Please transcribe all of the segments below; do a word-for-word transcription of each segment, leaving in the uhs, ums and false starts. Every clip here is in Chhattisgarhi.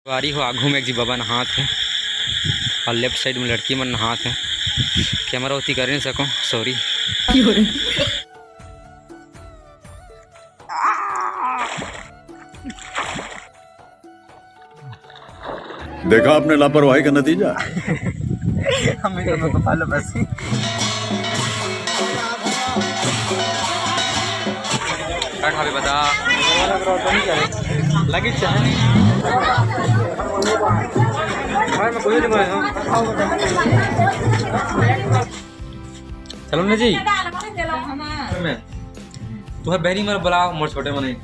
संगवारी हो, आगू में एक जी बाबा नहात हे और लेफ्ट साइड में लड़की मन नहात हे। कैमरा ओती कर नहीं सको, सॉरी। देखा आपने लापरवाही का नतीजा। हमें तो लोग पालो बस। का खाबे बता? लगी चाहे। भाई, मैं कोई नहीं बनाया। चलो ना जी। मैं, तुहर बहनी मन बुलाओ, मोर छोटे मने।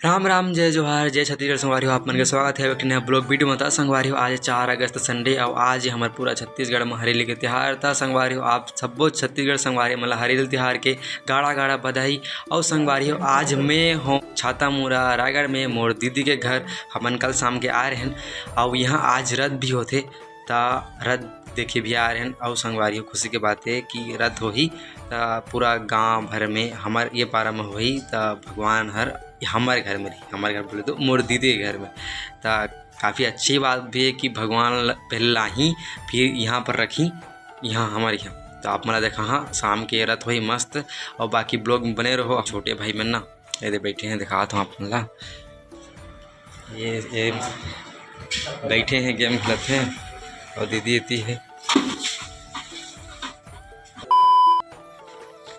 राम राम, जय जोहार, जय छत्तीसगढ़ संगवारी हो। आप मन के स्वागत हे एक ठन नया vlog video में। त संगवारी हो, आज चार अगस्त Sunday, अउ आज हमर पूरा छत्तीसगढ़ में हरेली के तिहार। त संगवारी हो, आप सब्बो छत्तीसगढ़ संगवारी मन ल हरेली तिहार के गाड़ा गाड़ा बधाई। अउ संगवारी हो, आज मैं हों छातामुरा रायगढ़ में, मोर दीदी के घर। हमन कल शाम के आए रहेन, अउ यहाँ आज रथ भी होथे। त रथ देखे भी आ रहे हैं। अउ संगवारी हो, खुशी के बात है कि रथ होही त पूरा गांव भर में, हमर ये पारा में होही, त भगवान हर हमर घर में रही। हमर घर बोले तो मोर दीदी के घर में। त काफ़ी अच्छी बात भी है कि भगवान ल-, पहले लाही, फिर यहाँ पर रखी, यहाँ हमर यहाँ। त आप मन ला देखा हाँ, शाम के रथ होही मस्त। अउ बाकी vlog में बने रहो। छोटे भाई मन ना ये दे बैठे हैं, दिखात हूँ आप मन ला। ये, ये बैठे हैं, game खेलत हैं, अउ दीदी एती है।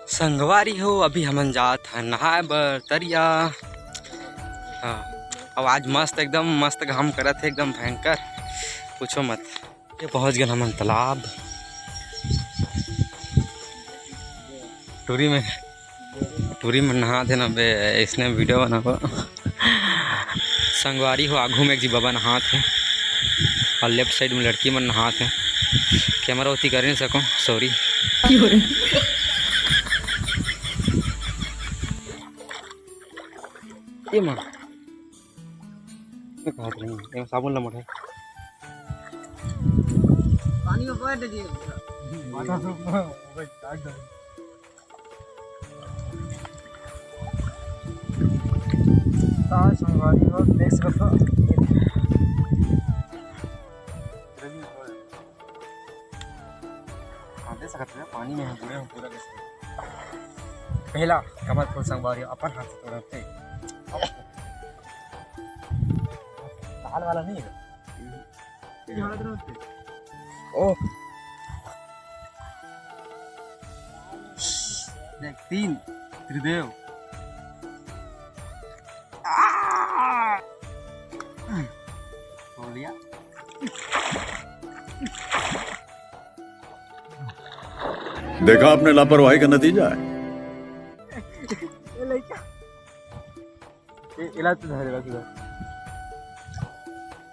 संगवारी हो, अभी हमन जात हन नहाए बर तरिया। हाँ, अउ आज मस्त, एकदम मस्त घाम करत हे, एकदम भयंकर, पूछो मत। ये पहुंच गए हमन तालाब। टूरी में, टूरी में नहात हे ना बे, इसने video बनाबो। संगवारी हो, आगू में एक जी बाबा नहात हे अउ लेफ्ट साइड में लड़की मन नहात हे। कैमरा ओती कर नहीं सको, सॉरी। ये माँ। ये कहा था नहीं, ये साबुन ला मोटे। पानी में बैठ दीजिए। ताज संगवारी हो, देख सकत हो। हाँ, देख सकत हो, पानी में हम पूरे, हम पूरा देख सकत हो। पहला कमल फूल संगवारी अपन हाथ से तोड़त हे। लाल वाला नहीं है? ये वाला तो नहीं होते। ओह। देख, तीन, त्रिदेव। आ! तोड़ लिया। देखा आपने लापरवाही का नतीजा है। ये लइका। ए, एला तो धर, एला तो धर।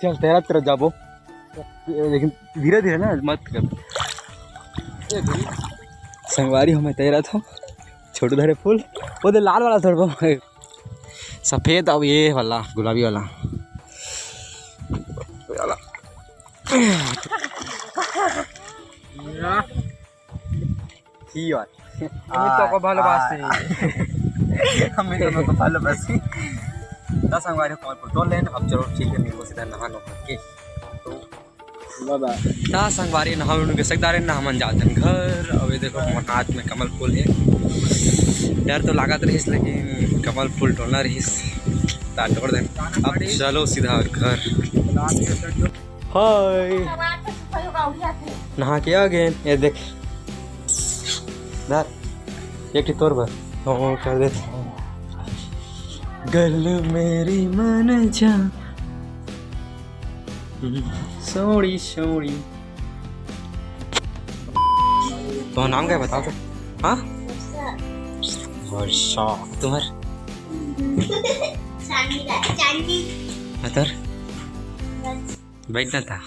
चल, तैरत तैरत जाबो। ए, लेकिन धीरे धीरे ना, मत कर। ए, धीरे। संगवारी हो, मैं तैरत हों। छोटू धरे फूल। वो दे लाल वाला तोड़बो। सफेद, अब ये वाला, गुलाबी वाला। ही और। আমি তোকে ভালোবাসি। আমি তোমাকে ভালোবাসি। তা संगवारी हो, कमल फूल तोड़ लेन। अब चलो ठीक है, मिलबो सीधा नहा नो करके। तो बाय बाय। ता संगवारी नहा नु के सकदारे ना, हमन जात हन घर। अब ये देखो, हमर हाथ में कमल फूल है। डर तो लागत रहिस, लेकिन कमल फूल टोलना रहिस, ता टोड़ देन। अब चलो सीधा घर। हाय। नहा के आ गए। ये देख, धर, एक ठो तोर बर। हाँ, कर दे। गल मेरी मन जा। सोड़ी, सोड़ी। तो नाम क्या है, बताओ तो। हाँ? वर्षा। तुम्हार? चांदी का, चांदी। अतर? बस। बैठना था।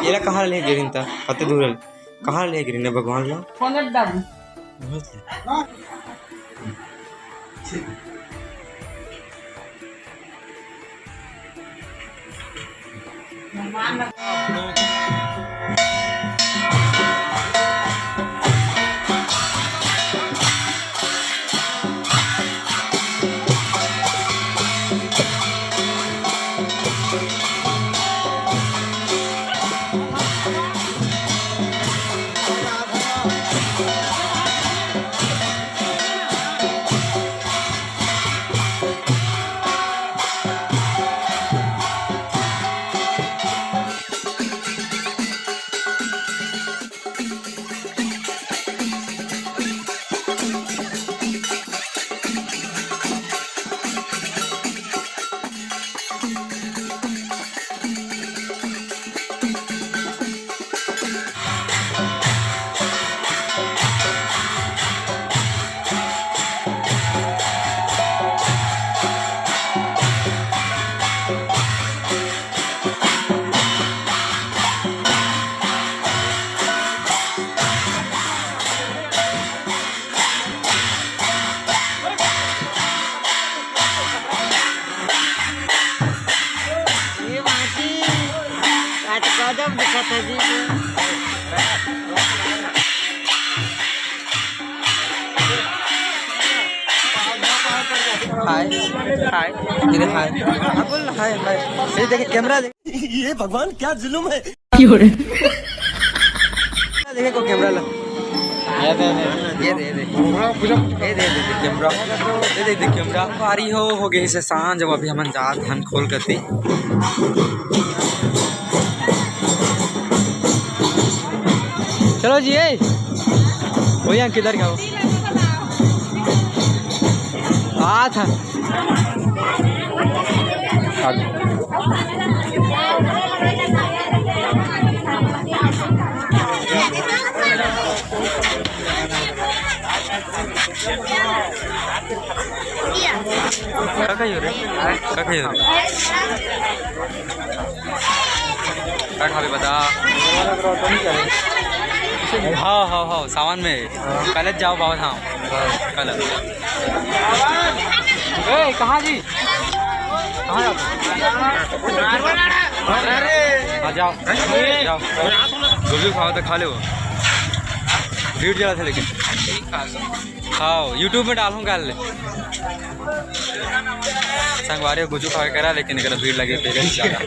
एला कहाँ ले गिरिन था? कते दूर है? कहाँ ले गिरिन है भगवान ला? फोन रख डाल। हाय, हाय, इधर हाय। हाँ, बोल ना, हाय, हाय। ये देखे कैमरा देख। ये भगवान, क्या जुल्म है। देखे को कैमरा ला। ये दे, दे। ये दे, ये दे। ये दे, दे, दे कैमरा। ये दे, दे कैमरा। पारी हो, हो गई से सांझ, अब अभी हमन जात हन खोल करती। चलो जी, ए। भैया, किधर का हो? आ था। का खाइयो रे? का खाइयो रे? का खाबे बता? हाँ, हाँ, हाँ, सावन में। कल जाओ बाबा धाम। कल। ए, कहाँ जी? कहाँ जाओ? हाँ, जाओ। जाओ। गुपचुप खाओ तो खा लो। भीड़ ज्यादा था लेकिन। हाँ, YouTube में डालूंगा ले। संगवारी गुपचुप खा के करा, लेकिन अगर भीड़ लगे तो ज्यादा।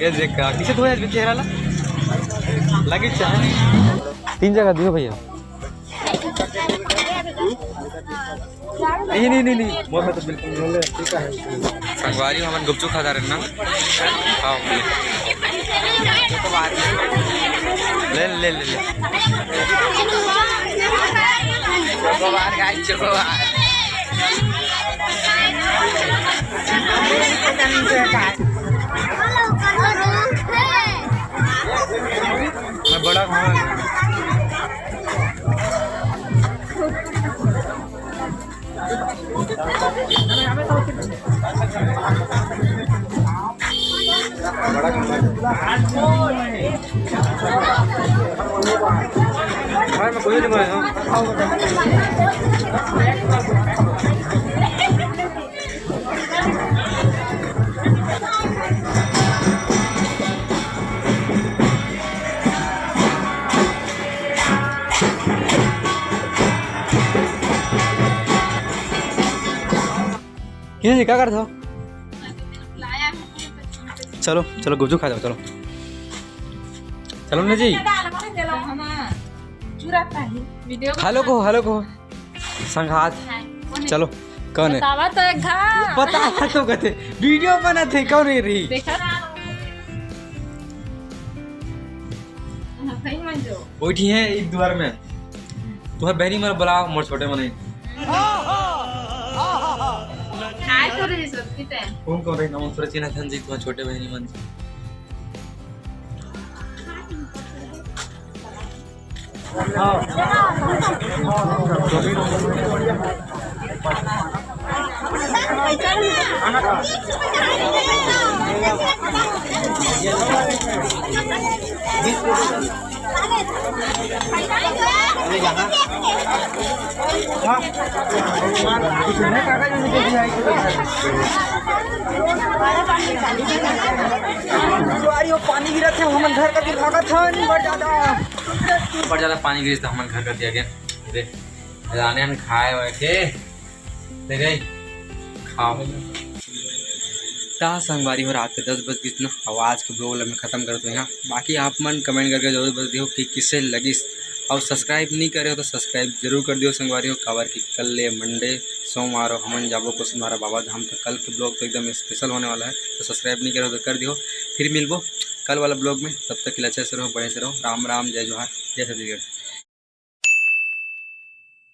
ये देख का, किसे धोया है चेहरा ला? लगी चाहे। तीन जगह दियो भैया। नहीं, नहीं, नहीं, नहीं, मोर में तो बिल्कुल नहीं। संगवारी हमन गुपचुप खाता रहना। हाँ, ले, ले, ले, ले। Chocobar, guys, chocobar. मैं बड़ा खाना। किसे जी, का करत हो? चलो, चलो, गुपचुप खा जाओ, चलो। चलो ना जी। चूरा खाही। Video हेलो को, हेलो को। संघात। चलो, कौन है? बतावा तो एक घा। बतावा तो कहते, video बनत हे, कौन है रही? देखा? हाँ, सही मान जो। बैठी है एक दुआर में। तुहर बहनी मन बुला, मोर छोटे मन। आए तो रही सब, किते? कौन कौन रही? नाम थोड़ा चिन्ह थन जी, तुहर छोटे बहनी मन। अरे, वो पानी गिरत हे, हमन घर कती भागत हन, बड़ ज्यादा। बड़ ज्यादा पानी गिरिस त हमन घर कती आगे। अरे, जाने हन खाए वाए के। देखे, खाओ। त संगवारी हो, रात के दस बज गिस ना, अउ आज के vlog ला मैं खतम करत हों यहाँ। बाकी आप मन comment करके जरूर बता दियो कि किसे लगिस, अउ subscribe नहीं करे हो तो subscribe जरूर कर दियो संगवारी हो, काबर कि कल ले Monday, सोमवार हो, हमन जाबो कुसुमारा बाबा धाम। तो कल के vlog तो एकदम special होने वाला है, तो subscribe नहीं करे हो तो कर दियो। फिर मिलबो कल वाला vlog में, तब तक के लिए अच्छे से रहो, बढ़िया से रहो। राम राम, जय जोहार, जय छत्तीसगढ़।